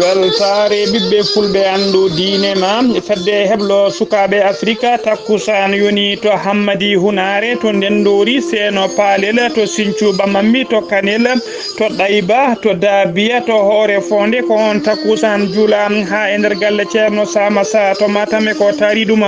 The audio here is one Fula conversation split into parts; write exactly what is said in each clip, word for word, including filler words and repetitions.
Weltaare ɓiɓɓe fulɓe anndu diine ma, fedde heblo sukaaɓe Afrika takkusaan yoni to Hammadi Hunaare, to Ndenndoori, Seeno Paalel, to Sinthiou Bamambi, to Kanel, to Ɗayba, to Daabiya, to Hoore Foonde, ko on takkusaan juula haa e nder galle Ceerno Saamasa to Matam e ko taari ɗum.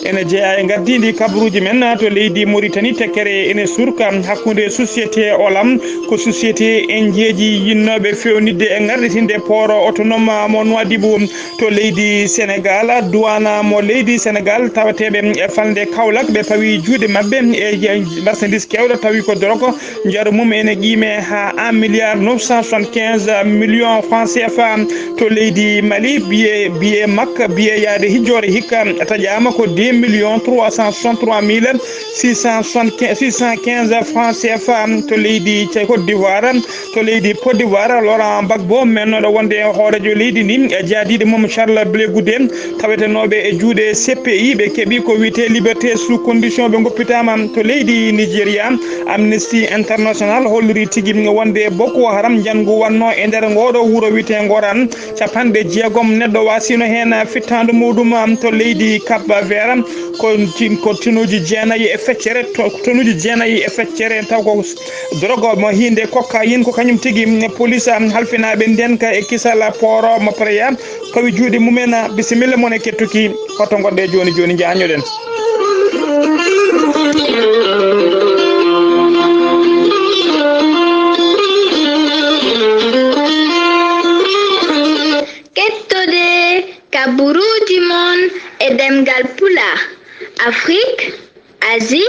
Ene jeyaa e ngardiindi kabaruuji men to leydi Moritani, tekkere ene surka hakkunde société Olam, ko société enjeeji yinnooɓe feewnitde e ngarɗitinde port autonome mo Nouadhibou to leydi Sénégal, duwana mo leydi Sénégal, tawateeɓe e falnde Kaolack, ɓe pawi juuɗe maɓɓe e marchandise keewɗo, tawi ko drogue, njaru mum ene qiime haa un milliard neuf cent soixante-quinze millions francs C F A. To leydi Mali, billet, billet makka, billet yaade hijjoore hikka taƴaama ko deux millions trois cent soixante-trois mille six cent soixante-quinze, six cent quinze francs C F A. To leydi Côte d'Ivoire, to leydi Côte d'Ivoire, Laurent Gbagbo, mennoɗo wonde hoorejo leydi ndi, e jaadiiɗo mum Charles Blé Goudé, tawetenooɓe e juuɗe C P I, ɓe keɓi ko wiyetee liberté sous condition, ɓe ngoppitaama. To leydi Nigeria, Amnesty International holliri tigi wonde Boko Haram njanngu wanno e nder ngoɗo wuro wiyetee Ngoran, capanɗe jeegom neɗɗo wasino heen fittaandu muɗum. To leydi Cap Vert, ko tin-, ko tonuuji jeenayi e feccere, to-, tonuuji jeenayi e feccere, taw ko drogue mo hiinde cocaïne, ko kañum tigi police halfinaaɓe ndenka e kisal port mo Praia pawi juuɗe mumen. Bisimilla mon e kettuki, hoto ngonɗe jooni jooni, njañoɗen. Kettode kaburuuji mon e ɗemngal Pulaar, Afrik, Asie,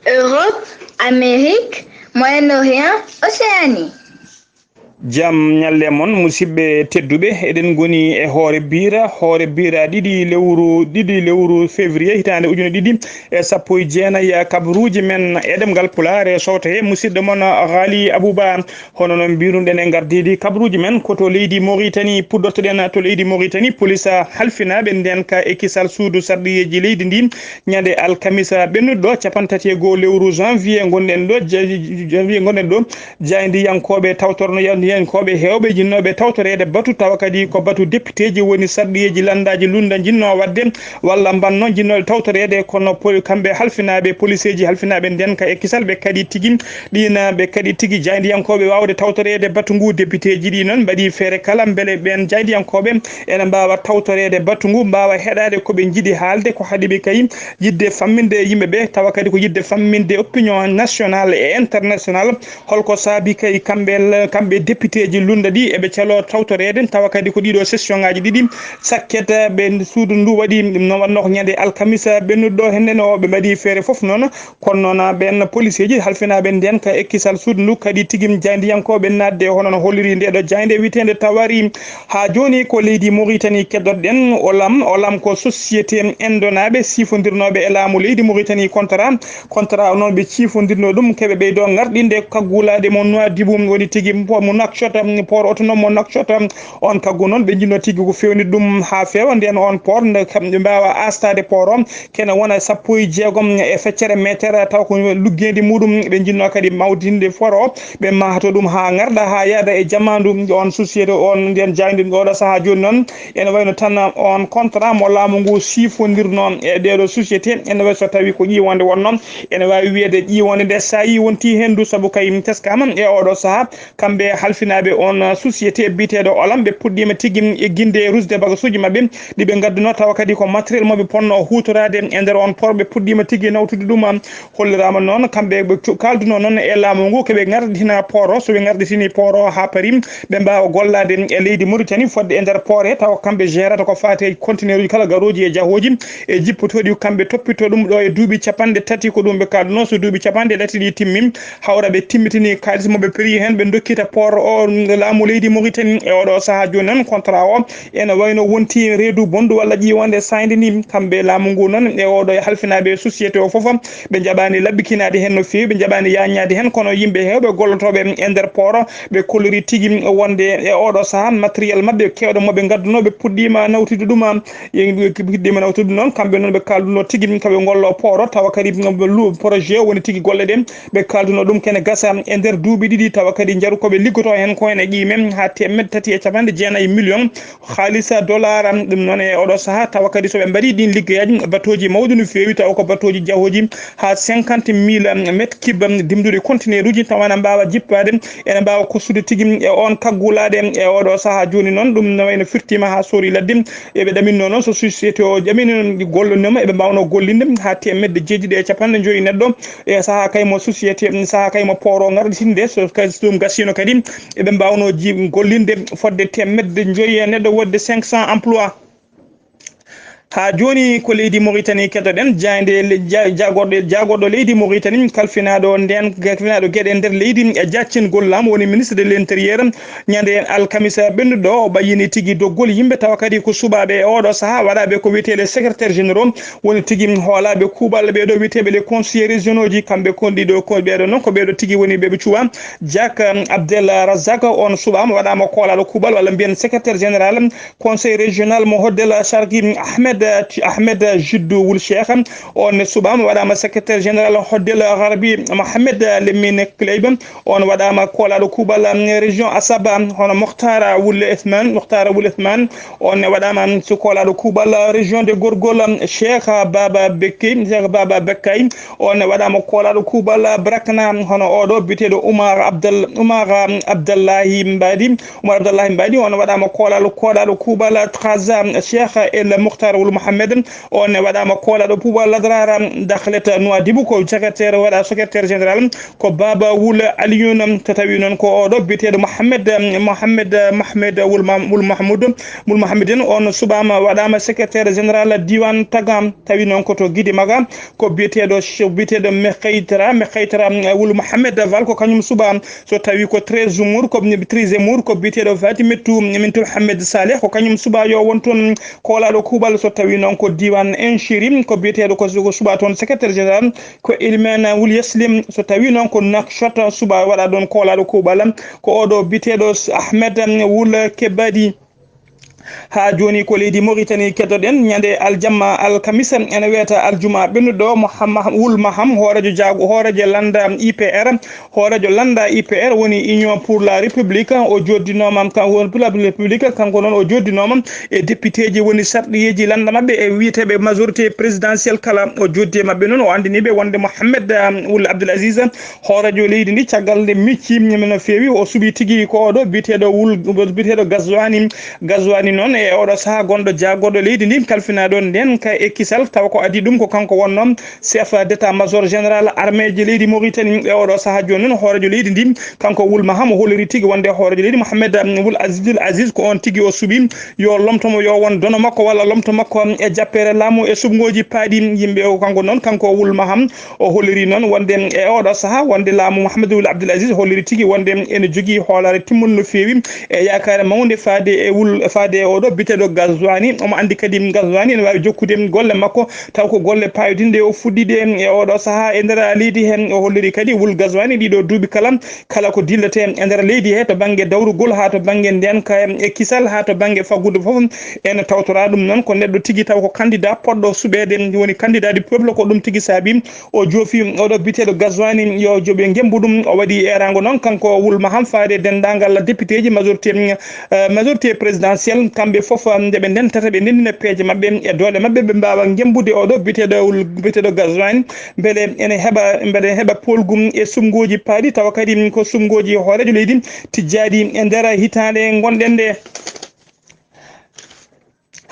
Europe, Amérique, Moyen-Orient, Océanie. Jam ñalle mon, musidɓe tedduɓe. Eɗen ngoni e hoore biira, hoore biira ɗiɗi lewru, ɗiɗi lewru février hitaande ujune ɗiɗi e sappo e jeenayi. Kabaruuji men e ɗemngal Pulaar e sowto he musidɗo mon Ghali Abouba. Hono noon mbiruɗen e ngardiiɗi kabaruuji men, ko to leydi Mauritanie puɗɗortoɗen. To leydi Mauritanie, police halfinaaɓe ndenka e kisal suudu sarɗiyeeji leydi ndi, ñande alkamisa ɓennuɗo, capanɗe tati e goo lewru janvier ngonɗen ɗo, ja-, janvier ngonɗen ɗo, jaayndiyankooɓe tawtorno, jaayndiyankooɓe heewɓe jinnooɓe tawtoreede batu, tawa kadi ko batu depiteeji woni sarɗiyeeji lanndaaji lunda jinnoo waɗde walla mbanno jinnooɗe tawtoreede, kono pol-, kamɓe halfinaaɓe, policeeji halfinaaɓe ndenka e kisal, ɓe kadi tigi ɗin, ɓe kadi tigi jaayndiyankooɓe waawde tawtoreede batu ngu. Depiteeji ɗi noon mbaɗi feere kala mbele ɓeen jaayndiyankooɓe ene mbaawa tawtoreede batu ngu, mbaawa heɗaade ko ɓe njiɗi haalde, ko haɗi ɓe kadi yiɗde famminde yimɓe ɓe, tawa kadi ko yiɗde famminde opinion nationale e internationale. Holko saabi kay kamɓe, kamɓe depiteeji lunda ɗi eɓe caloo tawtoreede, tawa kadi ko ɗiɗo session ngaji ɗiɗi sakket ɓe suudu ndu waɗi, no wanno ko ñande alkamisa ɓennuɗo ɗo, hende no ɓe mbaɗi feere fof noon, kono noon ɓen policeeji halfinaaɓe ndenka e kisal suudu ndu kadi tigi jaayndiyankooɓe naatde, hono no holliri nde ɗo jaaynde wiyeteende Tawari. Haa jooni ko leydi Mauritanie keddoɗen, Olam, Olam ko société indonaaɓe sifondirnooɓe e laamu leydi Mauritanie contrat. Contrat o noon ɓe ciifondirno ɗum, keɓe ɓeydo ngarɗinde kaggulaaɗe mo Nouadhibou, woni tigi po-, mo Nouakchott, port autonome mo Nouakchott. On kaggu noon ɓe jinno tigi ko fewni ɗum haa feewa, nden on port nde kam ɓe mbaawa aastaade port o, kene wona sappo e jeegom e feccere meetere, taw ko luggeendi muɗum. Ɓe jinno kadi mawdinde port o, ɓe mahto ɗum haa ngarɗa, haa yaada e jamaandu. On société, on nden jaaynde ɗo ɗo sahaa jooni noon, ene wayno tan on contrat mo laamu ngu sifondirno e ɗeɗo société, ene wayi so tawi ko ƴiwonde wonno, ene waawi wiyeede ƴiwonde nde saayi wonti henndu, sabu kay teskaama e oɗo sahaa, kamɓe halfinaaɓe on société biyeteeɗo Olam, ɓe puɗɗiima tigi e ginde e rusde bagasuuji maɓɓe ɗi ɓe ngadduno, tawa kadi ko matériel mo ɓe ponno huutoraade e nder on port, ɓe puɗɗiima tigi nawtude ɗum. Holliraama noon, kamɓe ɓe cu-, kaalduno noon e laamu ngu, ko ɓe ngarɗitina port o. So ɓe ngarɗitini port o haa paari, ɓe mbaawa gollaade e leydi Mauritanie, fodde e nder port he, tawa ko kamɓe gérata ko faati e conteneur uji kala garooji e jahooji e jippotooɗi, ko kamɓe toppito ɗum. Ɗo e duuɓi capanɗe tati, ko ɗum ɓe kaalduno, so duuɓi capanɗe tati ɗi timmi, hawra ɓe timmitini kaalis mo ɓe piri heen, ɓe ndokkita port o laamu leydi Mauritanie e oɗo sahaa jooni noon, contrat o ene wayno wonti reedu bondu walla ƴiiwande saayndi ni. Kamɓe laamu ngu noon e oɗo e halfinaaɓe société o fof, ɓe njaɓaani laɓɓikinaade heen no feewi, ɓe njaɓaani yaaññaade heen, kono yimɓe heewɓe gollotooɓe e nder port, ɓe kolliri tigi wonde e oɗo sahaa matériel maɓɓe keewɗo mo ɓe ngadduno, ɓe puɗɗiima nawtude ɗum, ɓe puɗɗiima nawtude ɗum noon, kamɓe noon ɓe kaalduno tigi ko ɓe ngollo port o, tawa kadi lu-, projet o woni tigi golle ɗe, ɓe kaalduno ɗum kene gasa e nder duuɓi ɗiɗi, tawa kadi njaru ko ɓe liggoto heen ko ene ƴiime haa teemedde tati e capanɗe jeenayi million haalisa dollar. Ɗum noon e oɗo sahaa, tawa kadi so ɓe mbaɗi ɗin liggeyaaji, batooji mawɗi no feewi, tawa ko batooji jahooji haa cinquante mille mètres cubes, dimduɗi conteneuruji, tawa ene mbaawa jippaade, ene mbaawa kostude tigi e on kaggulaaɗe e oɗo sahaa. Jooni noon, ɗum no wayno firtiima haa soori ladde. Eɓe ɗaminno noon, so société o ƴamino gollondiral mum, eɓe mbaawno gollinde haa teemedde jeeɗiɗi e capanɗe joyi neɗɗo e sahaa kaymo société, sahaa kaymo port o ngarɗitinde. So kadi ɗum gasiino kadi, eɓe mbaawno ji-, gollinde fodde teemedde joyi e neɗɗo, wonde cinq cents emplois. Haa jooni ko leydi Mauritanie keɗoɗen, jaaynde le-, ja-, jaagorɗo, jaagorɗo leydi Mauritanie, kalfinaaɗo ndeen, kalfinaaɗo geɗe nder leydi e jaccingol laamu, woni ministre de l'intérieur, ñande alkamisa ɓennuɗo o, o ɓayyini tigi doggol yimɓe, tawa kadi ko suɓaaɓe e oɗo sahaa, waɗaaɓe ko wiyetee les secrétaires généraux, woni tigi hoolaaɓe kuuɓal, ɓee ɗo wiyeteeɓe les conseillers régionaux ji, kamɓe kon ɗiɗo, ko ɓee ɗo noon, ko ɓee ɗo tigi woni ɓe ɓe cuwa. Jack, um, Abdel Razak, on suɓaama, waɗaama koolaaɗo kuuɓal, walla mbiyen secrétaire général, Conseil régional mo Hoddel Sharqi, Ahmed, Ahmed Jiddu Wul Cheikh, on ne suɓaama, waɗaama secrétaire général Hoddel Gharbi, Mohamed Lemine Kleiba, on waɗaama koolaaɗo kuuɓal, um, région Asaba, hono Mokhtar Wul Ethman, Mokhtar Wul Ethman, on ne waɗaama so koolaaɗo kuuɓal région de Gorgol, um, Cheikh Baba Bekkey, Cheikh Baba Bekkay, on ne waɗaama koolaaɗo kuuɓal Brakna, hono oɗo biyeteeɗo Umar Abdal-, Umar, um, Abdallahi Mbadi, Umar Abdallahi Mbadi, on waɗaama koolaaɗo, koolaaɗo kuuɓal Traza, Cheikh El Mokhtar Wul Mohamed, on waɗaama koolaaɗo kuuɓal Ladrara, Dakhlet Nouadhibou, ko secrétaire, waɗa secrétaire général, ko Baba Wul Aliyun, so tawi noon ko oɗo biyeteeɗo Mohamed, Mohamed, Mohamed Wul Mam-, Wul Mahmoud, Wul Mohamedin, on suɓaama, waɗaama secrétaire général diwan Tagam, tawi noon ko to Gidi Maga, ko biyeteeɗo Che-, biyeteeɗo Mekhaytara, Mekhaytara, um, Wul Mohamed Val, ko kañum suɓaa. So tawi ko treize Zumour, ko treize Zumour, ko biyeteeɗo Fatimetou, Mintou Mohamed Saleh, ko kañum suɓaa yo won toon koolaaɗo kuuɓal. So tawi noon ko diiwaan Inchiri, ko biyeteeɗo ko, ko suɓaa toon secrétaire général, ko Elimane Wul Yaslim. So tawi noon ko Nouakchott suɓaa waɗa ɗoon koolaaɗo kuuɓal, ko oɗo biyeteeɗo Ahmed, um, Wul Kebadi. Haa jooni ko leydi Mauritanie keɗoɗen. Ñande aljamma alkamisa ene wiyata aljuma ɓennuɗo, Mohamma-, Wul Maham, hooreejo jaago, hooreejo lannda I P R, hooreejo lannda I P R woni Union pour la République. O joddinooma, kan woni pour la République, kanko noon o joddinooma e députéji woni sarɗiyeeji lannda maɓɓe e wiyeteeɓe majorité présidentielle kala. O joddi e maɓɓe noon, o anndini ɓe wonde Mohamed, um, Wul Abdul Aziz, hooreejo leydi ndi, caggal nde micci no feewi, o suɓi tigi ko oɗo biyeteeɗo Wul, biyeteeɗo Gazwani. Gazwani noon e oɗo sahaa gonɗo jaagorɗo leydi ndi, kalfinaaɗo ndeen ka e kisal, tawa ko adii ɗum ko kanko wonnoo chef d'état-major général armée ji leydi Mauritanie. E oɗo sahaa jooni noon, hooreejo leydi ndi, kanko Wul Maham, o holliri tigi wonde hooreejo leydi Mohamed, um, Wul Azizul Aziz, ko oon tigi o suɓi yo lomto mo, yo won dono makko walla lomto makko e jappeere laamu e suɓngooji paaɗi yimɓe o. Kanko noon, kanko Wul Maham, o holliri noon wonde e oɗo sahaa wonde laamu Mohamed Wul Abdul Aziz holliri tigi wonde ene jogii hoolaare timmunde no feewi e yaakaare mawnde faade e Wul, faade e oɗo biyeteeɗo Gazwani. Omo anndi kadi Gazwani ene waawi jokkude golle makko, taw ko golle paayodinɗe o fuɗɗii ɗe e oɗo sahaa e nder leydi heen. O holliri kadi Wul Gazwani ɗiɗo duuɓi kala, kala ko dilletee e nder leydi he, to bannge dawrugol haa to bannge ndeenka e kisal haa to bannge faggudu fof, ene tawtoraa. Ɗum noon ko neɗɗo tigi taw ko candidat poɗɗo suɓeede, woni candidat du peuple. Ko ɗum tigi saabi o joofi oɗo biyeteeɗo Gazwani yo joɓe ngembu ɗum. O waɗi eeraango noon kanko Wul Maham faade denndaangal députéji majorité, eh, majorité présidentielle, kamɓe fof nde ɓe ndentata ɓe ndenndina peeje maɓɓe e doole maɓɓe, ɓe mbaawa ngembude oɗo biyeteeɗo Wul, biyeteeɗo Gazwani. Mbele ene heɓa, mbele heɓa poolgu e suɓngooji paaɗi, tawa kadi ko suɓngooji hooreejo leydi tijjaaɗi e nder hitaande ngonɗen nde.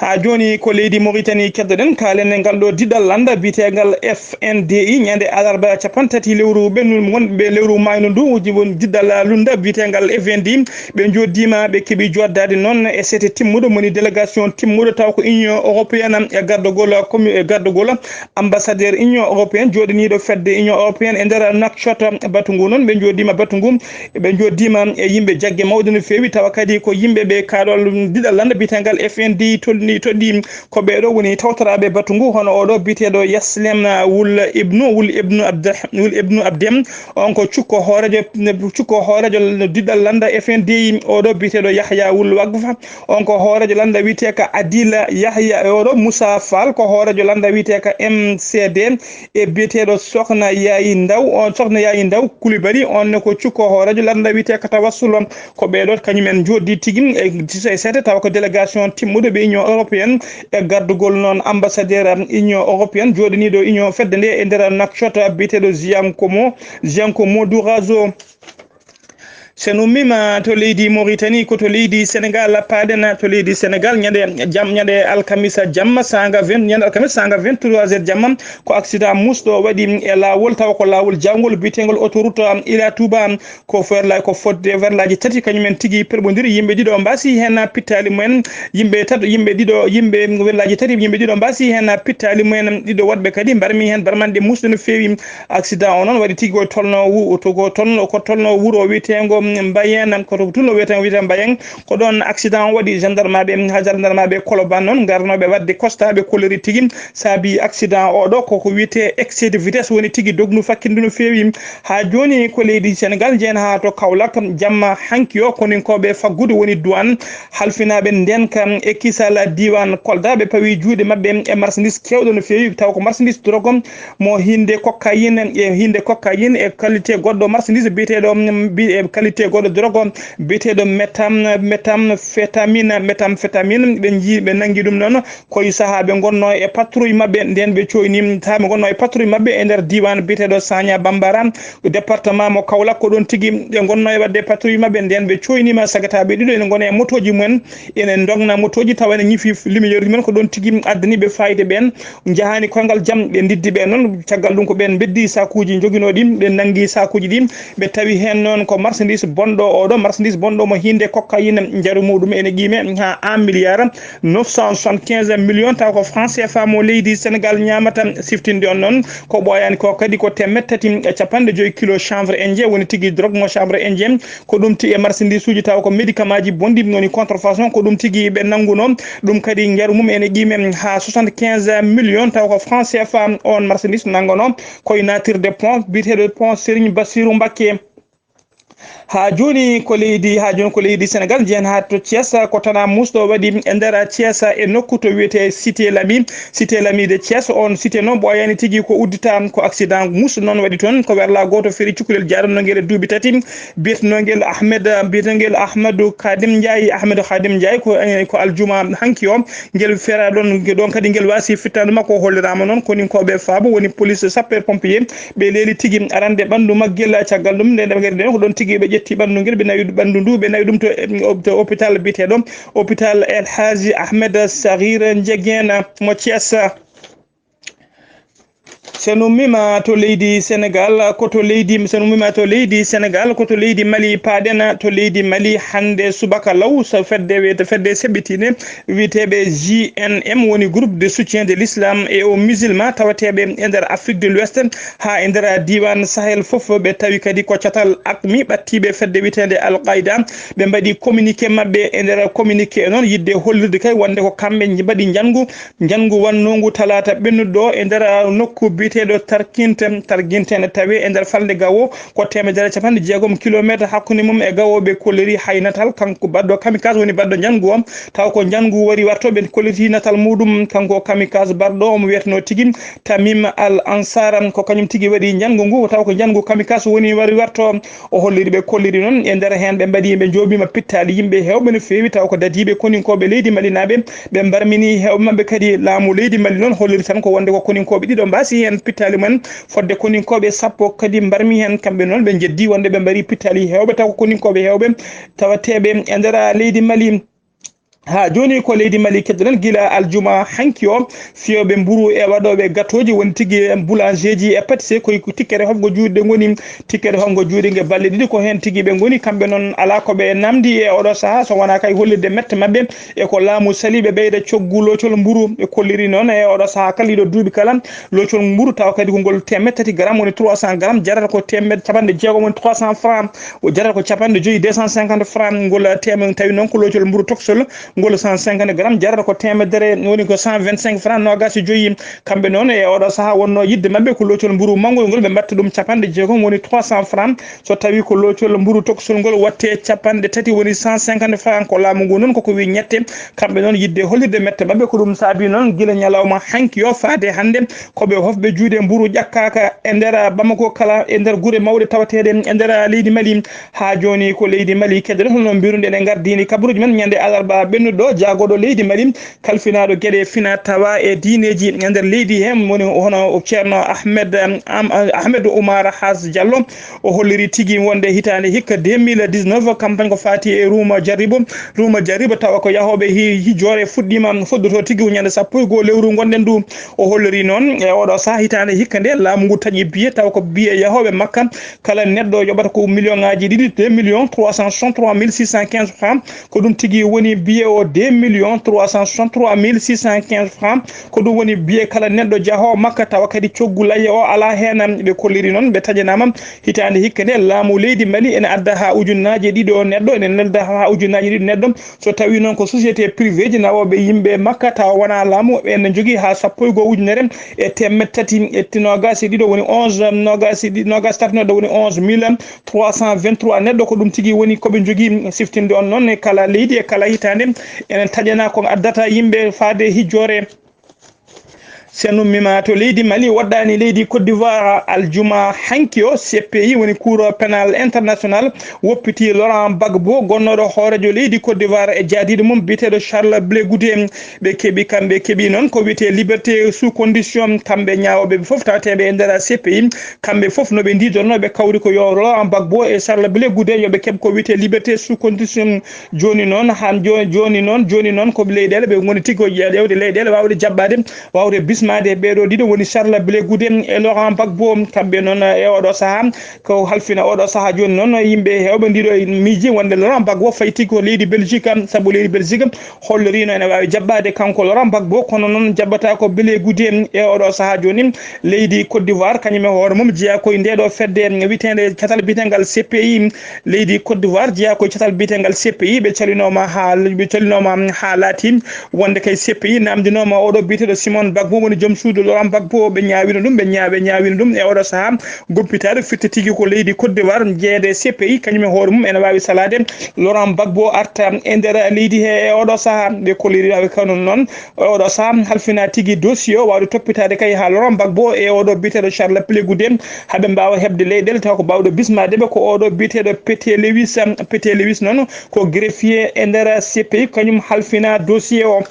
Haa jooni ko leydi Mauritanie keddoɗen, kaalen e ngal ɗo diɗal lannda biyeteengal F N D I, ñande alarba capanɗe tati lewru ɓennu wonɓe lewru maayno ndu, woni diɗal lunda biyeteengal F N D I. Ɓe njoddiima, ɓe keɓi joddaade noon e seete timmuɗo, woni délégation timmuɗo, taw ko Union européenne e gardagol commu-, e gardagol ambassadeur Union européenne jooɗiniiɗo fedde Union européenne e nder Nouakchott. Batu ngu noon, ɓe njoddiima batu ngu, ɓe njoddiima e yimɓe jagge mawɗe no feewi, tawa kadi ko yimɓe ɓe kaɗol diɗal lannda biyeteengal F N D tolni, toɗɗi. Ko ɓeeɗo woni tawtoraaɓe batu ngu, hono oɗo biyeteeɗo Yaslem Wul Ibnu, Wul Ibnu Abde, Wul Ibnu Abdem, on ko cukko hooreejo, cukko hooreejo diɗal lannda F N D I, oɗo biyeteeɗo Yahya Wul Wagfa, on ko hooreejo lannda wiyeteeka Adila Yahya, e oɗo Moussa Fall ko hooreejo lannda wiyeteeka M C D, e biyeteeɗo Sokhna Yayi Ndaw, on Sokhna Yayi Ndaw Coulibaly, on ne ko cukko hooreejo lannda wiyeteeka Tawassul. Ko ɓeeɗo kañum en njoddi tigi e, e seete, tawa ko délégation timmuɗo ɓe Union européenne e gardugol noon ambassadeur Union européenne jooɗiniiɗo Union fedde nde e nder Nouakchott, biyeteeɗo Giacomo, Giacomo Durazo. So en ummiima to leydi Mauritanie, ko to leydi Sénégal paaɗen. To leydi Sénégal, ñande jam, ñande alkamisa jamma, saanga vingt, ñande alkamisa saanga vingt-trois heures jamma, ko accident musɗo waɗi e laawol, tawa ko laawol jawngol biyeteengol autoroute Ila Touba. Ko ferla-, ko fodde ferlaaji tati kañum en tigi perɓondiri, yimɓe ɗiɗo mbaasi heen pittaali mumen, yimɓe tato, yimɓe ɗiɗo, yimɓe ferlaaji tati, yimɓe ɗiɗo mbaasi heen pittaali mumen, ɗiɗo woɗɓe kadi mbarmi heen barmanɗe musɗe no feewi. Accident o noon waɗi tigi ko tolno wu-, to ko tolno, ko tolno wuro wiyeteengo Mbayeen, ko to tolno wiyeteengo, wiyeteengo Mbayeen. Ko ɗoon accident o waɗi. Gendarmeɓe, ha gendarmeɓe Colobane noon ngarnooɓe waɗde constat, ɓe kolliri tigi saabi accident o ɗo, koko wiyetee excès de vitesse, woni tigi dogndu fakkitndu no feewi. Ha jooni ko leydi Sénégal, njehen ha to Kaolack, jamma hanki o, koninkooɓe faggudu woni douane, halfinaaɓe ndenka e kisal diiwaan Kolda, ɓe pawi juuɗe maɓɓe e marchandise keewɗo no feewi, taw ko marchandise drogue mo hinde cocaïne, e hinde cocaïne e qualité goɗɗo marchandise biyeteeɗo, bi-, e qualité goɗɗo drogue biyeteeɗo métham-, méthamphétamine, méthamphétamine. Ɓe njii, ɓe nanngi ɗum noon koye sahaa ɓe ngonnoo e patrouille maɓɓe, nden ɓe cooyni, haa ɓe ngonnoo e patrouille maɓɓe e nder diiwaan biyeteeɗo Sagna Bambara, département mo Kaolack. Ko ɗoon tigi ɓe ngonnoo e waɗde patrouille maɓɓe, nden ɓe cooyniima sagataaɓe ɗiɗo ene ngona e motooji mumen, ene ndogna motooji tawa ene ñifi lumière mumen. Ko ɗoon tigi addani ɓe faayde ɓeen, njahaani koyngal jam, ɓe ndiddi ɓeen noon. Caggal ɗum ko ɓeen mbeddi sakuuji njoginoo ɗi, ɓe nanngi sakuuji ɗi, ɓe tawi heen noon ko marchandise bonɗo, oɗo marchandise bonɗo mo hinde cocaïne, njaru muɗum ene qiime haa un milliard neuf cent soixante-quinze millions, taw ko franc C F A mo leydi Sénégal ñaamata. Siftinde on noon, ko ɓooyaani ko kadi ko teemedde tati e capanɗe joyi kilo chanvre indien, woni tigi drogue mo chanvre indien. Ko ɗum ti e marchandise uji, taw ko médicament ji bonɗi, woni contrefaçon, ko ɗum tigi ɓe nanngunoo. Ɗum kadi njaru mum ene qiime haa soixante-quinze millions, taw ko franc C F A on marchandise nanngunoo. Koye naatirde pont biyeteeɗo pont Serigne Bassirou Mbacké. Haa jooni ko leydi, haa jooni ko leydi Sénégal, njehen haa to Thiès, ko tana musɗo waɗi e nder Thiès e nokku to wiyetee Cité Lamy, Cité Lamy de Thiès. On cité noon ɓooyaani tigi ko uddita, ko accident musɗo noon waɗi toon. Ko werla gooto feeri cukalel jaaɗannoo ngel e duuɓi tati, biyetenoo ngel Ahmed, biyetenoo ngel Ahmadou Khadim Ndiaye. Ahmadou Khadim Ndiaye ko, eh, ko aljuma hanki o, ngel feera ɗoon, ɗoon kadi ngel waasi fittaandu makko. O holliraama noon koninkooɓe faabo, woni police, sapeur pompier, ɓe leeli tigi arande ɓanndu maggel. Caggal ɗum, nde ɓe ngari ɗen, ko ɗoon tigi ɓe ƴetti ɓanndu ngel, ɓe nawi ɓanndu ndu, ɓe nawi ɗum to, to hôpital biyeteeɗo hôpital El Hadji Ahmed Saghir Ndiéguène mo Thiès. So en ummiima to leydi Sénégal, ko to leydi, so en ummiima to leydi Sénégal, ko to leydi Mali paaɗen. To leydi Mali, hannde subaka law, so fedde wiyete-, fedde seɓɓitiinde wiyeteeɓe G N M, woni Groupe de Soutien de l'Islam et aux Musulmans, tawateeɓe e nder Afrique de l'Ouest haa e nder diiwaan Sahel fof, ɓe tawi kadi ko catal AQMI, ɓattiiɓe fedde wiyeteende Al Qaida. Ɓe mbaɗi communiqué maɓɓe. E nder communiqué noon, yiɗde hollirde kay wonde ko kamɓe mbaɗi njanngu, njanngu wannoongu talaata ɓennuɗo e nder nokku biyeteeɗo Tarkinte. Tarkinte ene tawee e nder falnde Gawo, ko teemedere e capanɗe jeegom kilomeeter hakkunde mum e Gawo. Ɓe kolliri hay natal, kanko baɗɗo kamikaze woni baɗɗo njanngu o. Taw ko njanngu wari warto, ɓe kolliti natal muɗum, kanko kamikaze baɗɗo, omo wiyetenoo tigi Tamim Al Ansar, ko kañum tigi waɗi njanngu ngu. Taw ko njanngu kamikaze woni wari warto. O holliri, ɓe kolliri noon, e nder heen ɓe mbaɗi, ɓe njoobiima pittaali yimɓe heewɓe no feewi, taw ko dadiiɓe koninkooɓe leydi malinaaɓe. Ɓe mbarmini heewɓe maɓɓe kadi. Laamu leydi Mali noon holliri tan ko wonde ko koninkooɓe ɗiɗo mbaasi heen pittaali mumen, fodde koninkooɓe sappo kadi mbarmi heen. Kamɓe noon ɓe njeddi wonde ɓe mbari pittaali heewɓe, taw ko koninkooɓe heewɓe tawateeɓe e nder leydi Mali. Haa jooni ko leydi Mali keddoɗen gila aljuma hanki o, fiyooɓe mburu e waɗooɓe gatooji woni tigi boulangerji e pâtisserie, koye tikkere hofgo juuɗe ngoni, tikkere hofgo juuɗe nge balɗe ɗiɗi ko heen tigi ɓe ngoni. Kamɓe noon alaa ko ɓe namdi e oɗo sahaa so wonaa kay hollirde mette maɓɓe e ko laamu sali ɓe ɓeyda coggu loocol mburu. Ɓe kolliri noon e oɗo sahaa kala ɗiɗo duuɓi kala loocol mburu tawa kadi ko ngol teemeɗɗe tati gramme woni trois cents gramme jarata ko teemeɗɗe capanɗe jeegom woni trois cents francs, o jarata ko capanɗe joyi deux cent cinquante francs ngol teemeɗɗe tawi noon ko loocol mburu toksol ngol cent cinquante gramme jarata ko teemedere woni ko cent vingt-cinq francs noogaas e joyi. Kamɓe noon e oɗo sahaa wonno yidde maɓɓe ko loocol mburu mawngol ngol ɓe mbatta ɗum capanɗe jeegom woni trois cents francs so tawi ko loocol mburu toksol ngol watte capanɗe tati woni cent cinquante francs ko laamu ngu noon koko wi ñette. Kamɓe noon yidde hollirde mette maɓɓe ko ɗum saabi noon gila ñalawma hanki o faade hannde ko ɓe hofɓe juuɗe mburu ƴakkaaka e nder Bamako kala e nder gure mawɗe tawateeɗe e nder leydi Mali. Haa jooni ko leydi Mali keddoɗen hono mbiruɗen e ngardini kabaruuji men ñande alarba ɓennuɗo jaagooɗo leydi Mali kalfinaaɗo geɗe fina tawa e diineeji e nder leydi he woni hono Ceerno Ahmed, um, Am-, Ahmed Oumar Has Diallo. O holliri tigi wonde hitaande hikka deux mille dix-neuf campagne ko faati e ruuma jarribo, ruuma jarribo tawa ko yahooɓe hi-, hijoore fuɗɗiima fuɗɗoto tigi ñande sappo e goo lewru ngonɗen ndu. O holliri noon e oɗo sahaa hitaande hikka nde laamu ngu taƴi biye tawa ko biye yahooɓe Makka kala neɗɗo yoɓata ko million ngaji ɗiɗi, deux millions trois cent soixante-trois mille six cent quinze francs. Ko ɗum tigi woni biye o deux millions trois cent soixante-trois mille six cent quinze francs. Ko ɗum woni biye kala neɗɗo jahoowo Makka tawa kadi coggu layya o alaa heen. Ɓe kolliri noon ɓe taƴanaama hitaande hikka nde laamu leydi Mali ene adda haa ujunnaaje ɗiɗo neɗɗo, ene nelda haa ujunnaaje ɗiɗo neɗɗo. So tawi noon ko société privé ji nawooɓe yimɓe Makka tawa wonaa laamu ene njogii haa sappo e goo ujunere e teemeɗɗe tati e noogaas e ɗiɗo woni onze, noogaas e ɗi-, noogaas e tati neɗɗo woni onze mille trois cent vingt-trois neɗɗo. Ko ɗum tigi woni ko ɓe njogii. Siftinde on noon e kala leydi e kala hitaande enen taƴana ko addata yimɓe faade hijjoore. Sen ummima to leydi Mali, woɗɗani leydi Côte d'Ivoire aljuma hanki o, C P I woni Cour Pénal International woppiti Laurent Gbagbo, gonnoɗo hoorejo leydi Côte d'Ivoire e jaadiɗo mum biyeteɗo Charles Blé Goudé. Ɓe keɓi, kamɓe keɓi noon ko wiyete liberté sous condition. Kamɓe ñaawoɓe ɓe fof tawateɓe e nder C P I, kamɓe fof no ɓe ndiidorno, ɓe kawri ko yo Laurent Gbagbo e Charles Blé Goudé yo ɓe keɓ ko wiyete liberté sous condition. Jooni noon, han jo-, jooni noon, jooni noon ko leyɗeele ɓe ngoni tigi ko ƴe-, ƴeewde leyɗeele waawde jaɓɓaade, waawde bismaade ɓeeɗo ɗiɗo woni Charles Blé Goudé e Laurent Gbagbo. Kamɓe noon e oɗo sahaa ko halfina oɗo sahaa jooni noon yimɓe heewɓe ndiɗo miiji wonde Laurent Gbagbo fayti ko leydi Belgique, sabu leydi Belgique holloriino ene waawi jaɓɓaade kanko Laurent Gbagbo, kono noon jaɓɓata ko Blé Goudé e oɗo sahaa jooni. Leydi Côte d'Ivoire kañum e hoore mum jeyaa koye ndeeɗo fedde wiyeteende catal biyetengal C P I. Leydi Côte d'Ivoire jeyaa koye catal biyetengal C P I, ɓe calinooma haa, ɓe calinooma haa laati wonde kay C P I namdinooma oɗo biyeteeɗo Simon Gbagbo woni joom suudu Laurent Gbagbo, ɓe ñaawino ɗum, ɓe ñaa-, ɓe ñaawino ɗum e oɗo sahaa. Goppitaade firti tigi ko leydi Côte d'Ivoire jeyeede C P I, kañum e hoore mum ene waawi salaade Laurent Gbagbo arta e nder leydi he e oɗo sahaa. Ɓe kolliri haa ɓe kawno noon e oɗo sahaa halfina tigi dossier o waawde toppitaade kay haa Laurent Gbagbo e oɗo biyeteeɗo Charles Blé Goudé haa ɓe mbaawa heɓde leyɗeele taw ko baawɗo bismaade ɓe ko oɗo biyeteeɗo Pete Lewis. Pete Lewis noon ko greffier e nder C P I, kañum halfina dossier o.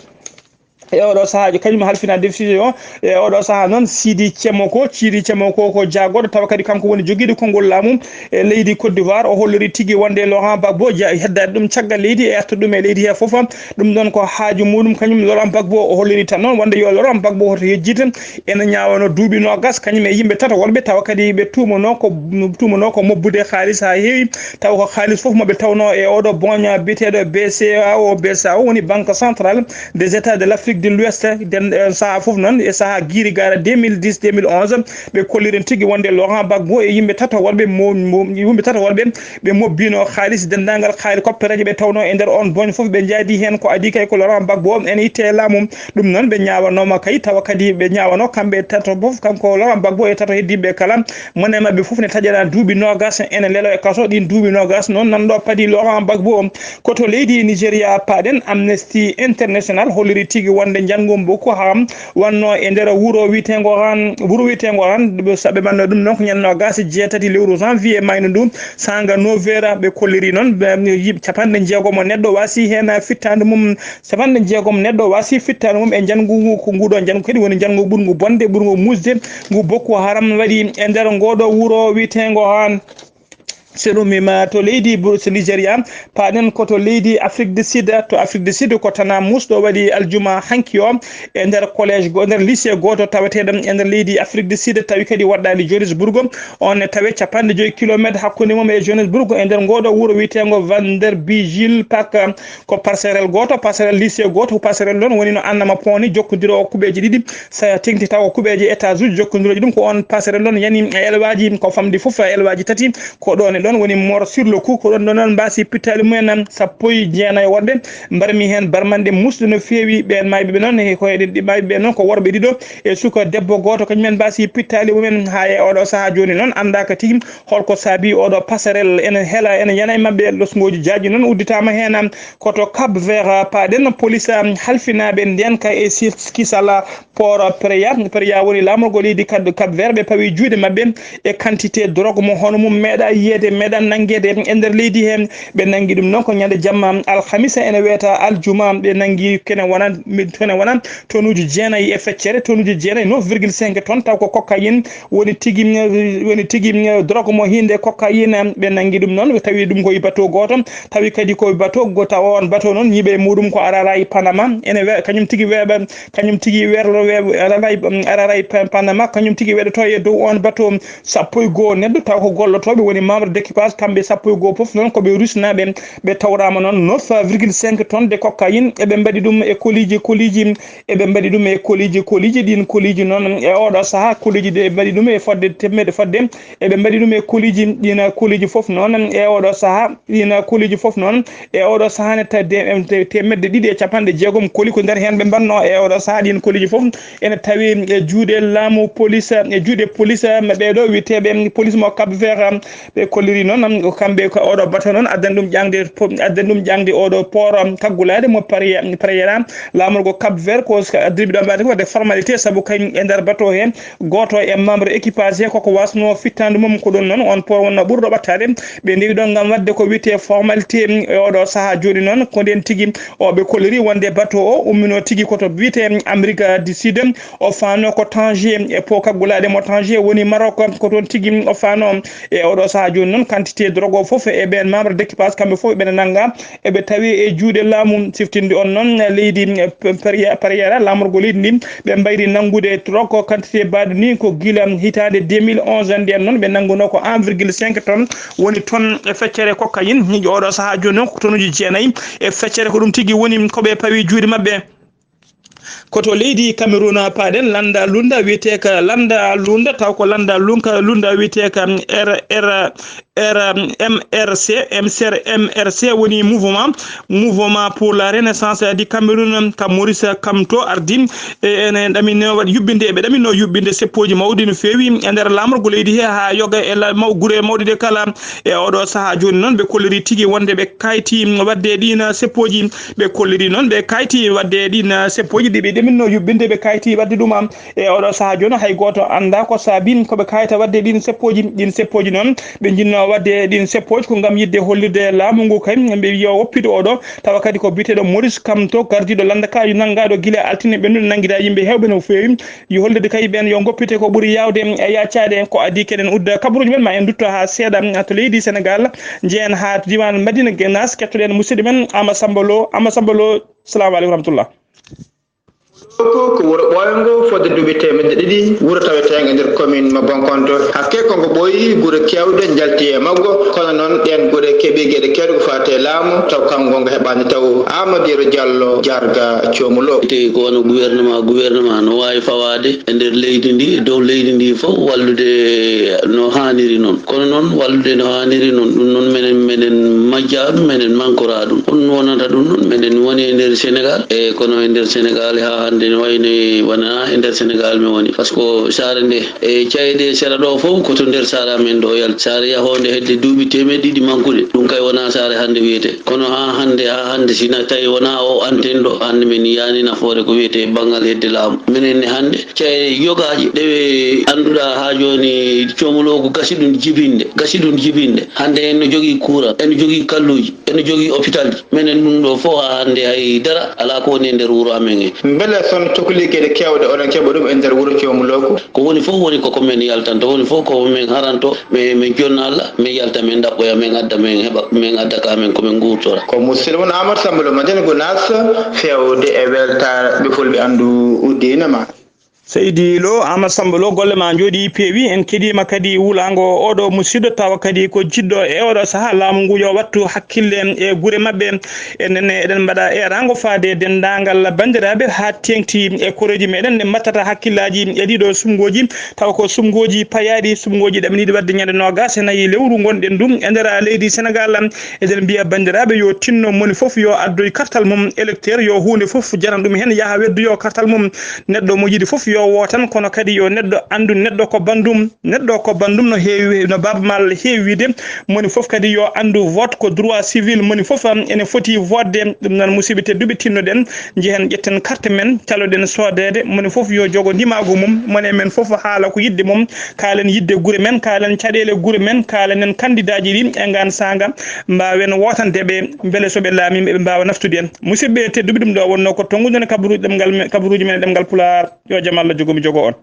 E oɗo sahaajo kañum halfina décision o. E oɗo sahaa noon Sidi Cemoko, Sidi Cemoko ko jaagooɗo tawa kadi kanko woni jogiiɗo konngol laamu e leydi Côte d'Ivoire. O holliri tigi wonde Laurent Gbagbo ja-, heddaade ɗum caggal leydi e artude ɗum e leydi he fof. Ɗum ɗon ko haaju muɗum kañum Laurent Gbagbo. O holliri tan noon wonde yo Laurent Gbagbo hoto yejjit. Ene ñaawano duuɓi noogas kañum e yimɓe tato wonɓe tawa kadi ɓe tuumanoo ko, tuumanoo ko mobbude haalis haa heewi. Tawa ko haalis fof mo ɓe tawnoo e oɗo booña biyeteeɗo B C A O. B C A O woni Banque Centrale des États de l'Afrique de l'Ouest. Den, eh, sahaa fof noon, e sahaa Girigara deux mille dix, deux mille onze, ɓe kolliren tigi wonde Laurent Gbagbo e yimɓe tato worɓe mo, mo, yimɓe tato worɓe, ɓe mobbino haalis, denndaangal haalis koppereeje ɓe tawnoo e nder on booñ fof, ɓe njaadi heen. Ko adii kay ko Laurent Gbagbo ene itte e laamu. Ɗum noon, ɓe ñaawanooma kay, tawa kadi ɓe ñaawano kamɓe tato fof, kanko Laurent Gbagbo e tato heddiiɓe kala, mone maɓɓe fof ne taƴana duuɓi noogas ene lelo e kaso. Ɗin duuɓi noogas noon, nan ɗo padi Laurent Gbagbo. Ko to leydi Nigeria paaɗen, Amnesty International holliri tigi wonde njanngu Boko Haram wonno e nder wuro wiyeteengo Han, wuro wiyeteengo Han, saɓe manno ɗum noon ko ñande noogas e jeetati lewru janvier mayno ndu, saanga neuf heures, ɓe kolliri noon, ɓe, yimɓe capanɗe jeegom neɗɗo waasi heen fittaandu mum, capanɗe jeegom neɗɗo waasi fittaandu mum e njanngu ngu, ko nguɗo njanngu kadi woni njanngu ɓurngu bonde, ɓurngu musde, ngu Boko Haram waɗi e nder ngoɗo wuro wiyeteengo Han. So ɗum wiima to leydi Bur-, so Nigeria, paaɗen ko to leydi Afrique du Sud. To Afrique du Sud ko Tana Moussa ɗo waɗi aljuma hanki o e nder collège go, nder lycée gooto taweteeɗo e nder leydi Afrique du Sud, tawi kadi woɗɗaani Johannesburg. On ne tawe capanɗe joyi kilometre hakkunde mum e Johannesburg, e nder ngooɗo wuro wiyeteengo Vanderbijlpark. Ko passerelle gooto, passerelle lycée gooto, ko passerelle noon woni no annama pooni, jokkondiro o kuɓeeji ɗiɗi. So a teŋti taw ko kuɓeeje étage uji jokkondirooji ɗum, ko on passerelle noon yani e elwaaji, ko famɗi fof e elwaaji tati. Ko ɗoon e ɗoon woni mort sur le coup, ko ɗoon ɗoon noon mbaasi pittaali mumen sappo e jeenayo woɗɓe. Mbarmi heen barmanɗe muusɗe no feewi. Ɓeen maayɓe ɓe noon, e ko eɗen ɗi maayɓe ɓe noon ko worɓe ɗiɗo e suka debbo gooto, kañum en mbaasi pittaali mumen. Haa e oɗo sahaa jooni noon anndaaka tigi holko saabi oɗo passerelle ene hela, ene yana e maɓɓe. Losngooji jaajɗi noon udditaama heen. Ko to Cap Vert paaɗen, police halfinaaɓe ndeenka e Sis-, Kisala Port Praia. Praia woni laamorgo leydi Kad-, Cap Vert. Ɓe pawi juuɗe maɓɓe e quantité drogue mo hono mum meeɗa yiyeede, meeɗa nanngeede e nder leydi heen. Ɓe nanngi ɗum noon ko ñande jamma alhamisa, ene weeta aljuma. Ɓe nanngi kene wona, kene wona tonuuji jeenayi e feccere, tonuuji jeenayi, neuf virgule cinq tonnes, taw ko cocaïne woni tigi, woni tigi drogue mo hiinde cocaïne. Ɓe nanngi ɗum noon, ɓe tawi ɗum ko e bateau gooto, tawi kadi ko bateau go-, tawa on bateau noon ñiiɓe muɗum ko Ararai Panama, ene we-, kañum tigi weeɓa, kañum tigi werlo we-, Ararai, Ararai Pa-, Panama, kañum tigi weɗoto e dow on bateau sappo e goo neɗɗo, taw ko gollotooɓe woni membre d'équipage, kamɓe sappo e goo fof noon ko ɓe Rusnaaɓe, ɓe tawraama noon neuf virgule cinq tonnes de cocaïne, eɓe mbaɗi ɗum e koliiji, koliiji, eɓe mbaɗi ɗum e koliiji, koliiji, ɗiin koliiji noon e oɗo sahaa, koliiji ɗe mbaɗi ɗum e fodde teemedde, fodde, eɓe mbaɗi ɗum e koliiji, ɗiin koliiji fof noon e oɗo sahaa, ɗiin koliiji fof noon e oɗo sahaa ne ta-, de-, em, te-, teemedde ɗiɗi e capanɗe jeegom koli ko nder heen ɓe mbaɗnoo e oɗo sahaa. Ɗiin koliiji fof ene tawi e juuɗe laamu police, e juuɗe police, ɓee ɗo wiyeteeɓe police mo Cap Vert. Ɓe kolliri noon, ko kamɓe ko oɗo bato noon addani ɗum ƴaŋde po-, addani ɗum ƴaŋde oɗo port, um, kaggulaade mo Pare-, Pereira. Laamorgo Cap Vert ko s-, addiri ɗo mbaɗde ko waɗde formalité, sabu kañum e nder bato he gooto e membre équipage he koko wasno fittaandu mum. Ko ɗum noon on port wonno ɓurɗo ɓattaade. Ɓe ndewi ɗon ngam waɗde ko wiyetee formalité e oɗo sahaa. Jooni noon ko nden tigi o ɓe kolliri wonde bato o ummino tigi ko to wiyetee Amérique du Sud. O faano ko Tanger, e po kaggulaaɗe mo Tanger woni Maroc, ko toon tigi o faano. E oɗo sahaa jooni noon, quantité drogue o fof e ɓeen membre d'équipage, kamɓe fof ɓe nannga, eɓe tawi e juuɗe laamu. Siftinde on noon, leydi, eh, Pereira, Pereira, laamorgo leydi ndi, ɓe mbayri nanngude drogue quantité mbaɗo ni ko gila hitaande deux mille onze, ndeen noon ɓe nanngunoo ko un virgule cinq tonnes, woni tonne e feccere cocaïne. Oɗo sahaa jooni noon ko tonnuji jeenayi e feccere, ko ɗum tigi woni ko ɓe pawi juuɗe maɓɓe. Ko to leydi Cameroun paaɗen, lannda lunda wiyeteeka, lannda lunda taw ko lannda lunka, lunda wiyeteeka R, R, R M R C, M C R M R C woni mouvement, Mouvement pour la Renaissance du Cameroun, ka Maurice Kamto ardi, e ene ɗaminno waɗ yuɓɓinde, eɓe ɗaminno yuɓɓinde seppooji mawɗi no feewi e nder laamorgo leydi he, haa yoga e la-, maw-, gure mawɗe ɗe kala. E oɗo sahaa jooni noon, ɓe kolliri tigi wonde ɓe kayti waɗde ɗiin seppooji. Ɓe kolliri noon, ɓe kayti waɗde ɗiin, eh, seppooji ɗi ɓe ɗaminno yuɓɓinde, ɓe kayti waɗde ɗum. E oɗo sahaa jooni, hay gooto anndaa ko saabi ko ɓe kayta waɗde ɗiin seppooji. Ɗiin seppooji noon, ɓe njinnoo waɗde ɗiin seppooji ko ngam yiɗde hollirde laamu ngu kay, ɓe yo woppito oɗo, tawa kadi ko biyeteeɗo Maurice Kamto, gardiiɗo lannda ka, nanngaaɗo gila altine ɓennuɗo, nanngiraa yimɓe heewɓe no feewi. Yo hollirde kay ɓeen yo ngoppite ko ɓuri yaawde e yaacaade. Ko adii keɗen udda kabaruuji men, ma en ndutto haa seeɗa to leydi Senegaal, njehen haa to diiwaan Madina Gunaas, kettoɗen musidɗo men Ama Samba Lo. Ama Samba Lo, salaamu aleykum wa rahmatullah. Ko, ko wuro ɓooyngo fodde duuɓi teemedde ɗiɗi, wuro taweteeŋgo e nder commune mo Bonkonto. Hakke ko ngo ɓooyi, gure keewɗe njalti e maggo, kono noon ɗeen gure keɓi geɗe keewɗe ko faati e laamu, taw kanngo ngo heɓaani taw. Amadou Yero Diallo, Jarga Coomulo. Te ko wano gouvernement, gouvernement no waawi fawaade e nder leydi ndi, e dow leydi ndi fof, wallude no haaniri noon. Kono noon, wallude no haaniri noon, ɗum noon menen, menen majjaa ɗum, menen mankoraa ɗum. Ko ɗum wonata ɗum noon, menen woni e nder Senegaal. E kono e nder Senegaal haa hannde no wayno e wonaa e nder Senegaal mi woni. Par ce que saare nde, e cayɗe sera ɗo fof ko to nder saare amen ɗo yalti. Saare yahoonde hedde duuɓi teemeɗɗe ɗiɗi mankude. Ɗum kay wonaa saare hannde wiyetee. Kono haa hannde, haa hannde, si na tawi wonaa o antenne ɗo, hannde men yaani nafoore ko wiyetee banngal hedde laamu. Menen ne hannde, cayɗe yogaaji ɗe annduɗaa haa jooni, Coomulo ko gasi ɗum jibinde, gasi ɗum jibinde. Hannde en no jogii courant, en no jogii kalluuji, en no jogii hôpital ji. Menen ɗum ɗo fof haa hannde hay dara alaa ko woni e nder wuro amen he. Mbele Kono cokoliikeeɗe keewɗe oɗon keɓa ɗum e nder wuro Coomu Looku. Ko woni fof woni koko men yaltanto, woni fof ko men haranto, men, men jonna Allah, men yalta, men ɗaɓɓoya, men adda, men heɓa, men adda ka men ko men guurtora. Ko musidɗo mon Amadou Samba Lo Madina Gounass, feewde e weltaare ɓe fulɓe anndu diine ma. Seydi Lo, Amadou Samba Lo, golle ma njooɗi peewi. En keɗiima kadi wulaango oɗo musidɗo, tawa kadi ko jiɗɗo e oɗo sahaa laamu ngu yo wattu hakkille e gure maɓɓe. Enen ne eɗen mbaɗa eeraango faade e denndaangal banndiraaɓe haa teeŋti e koreeji meɗen ne mbattata hakkillaaji e ɗiɗo suɓngooji, tawa ko suɓngooji payaaɗi, suɓngooji ɗaminiiɗi waɗde ñande noogaas e nayi lewru ngonɗen ɗum e nder leydi Senegaal. Eɗen mbiya banndiraaɓe yo tinno, moni fof yo addoy kartal mum électeur, yo huunde fof jaran ɗum heen, yaha weddoyo kartal mum. Neɗɗo mo yiɗi fof yo wootan, kono kadi yo neɗɗo anndu neɗɗo ko banndum. Neɗɗo ko banndum no heewi, no Baaba Maal heewi wiyde. Moni fof kadi yo anndu vote ko droit civil, moni fof ene foti vote de. Ɗum noon, musidɓe tedduɓe, tinnoɗen, njehen ƴetten carte men, caloɗen soodeede. Moni fof yo jogo ndimaagu mum, moni e men fof haala ko yiɗde mum. Kaalen yiɗde gure men, kaalen caɗeele gure men, kaalen en kandidaaji ɗi e ngaan saanga, mbaawen wootande ɓe, mbele so ɓe laamiima, ɓe mbaawa naftude en. Musidɓe tedduɓe, ɗum ɗo wonnoo ko tonngude kabaruuji ɗemngal me-, kabaruuji men e ɗemngal Pulaar. Yo jam Allah jogo mi jogo on.